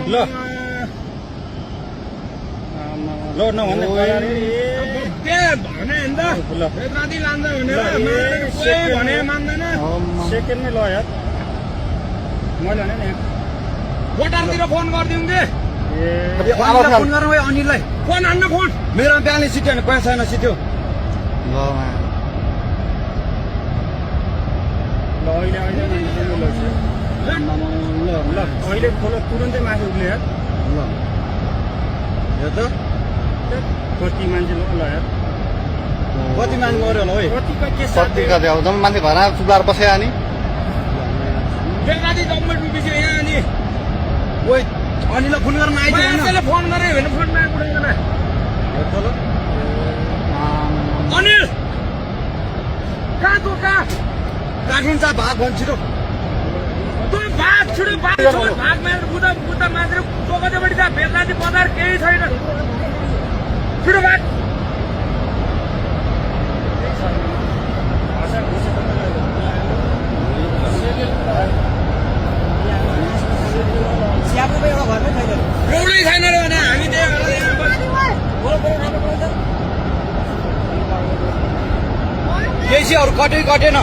ल ल नभन्ने भने नि त राति लान्छ भनेर भने मान्दैन सेकेन्डमै ल यार मैले भने नि बोटारतिर फोन गरिदिउँ कि फोन गरौँ है अनिललाई फोन हान्न फोन मेरो बिहानै सिट्यो भने पैसा छैन सिट्यो ल अहिले ल अहिले खोलो तुरुन्तै माथि उक्ले यार ल यो त कति मान्छे ल यार कति मान्छे मऱ्यो होला है कतिको के कति कति अब जम्मै मान्छे घरमा चुलाएर बस्यो नि बेलुका जम्मै डुबिसक्यो यहाँ अनि ओइ अनिललाई फोन गर्न आइदियो फोन गरे भने फोन नआइपुग्दैन अनिल कहाँ तँ कहाँ काठिन्छ भाग भन्छ छिटो तँ भाग छिटो भाग भाग मारेर बुद्ध मान्छे टोकदेपट्टि जा बेलुका बजार केही छैन छिटो भाग एउटै छैन रे भने हामी केसीहरू कटेन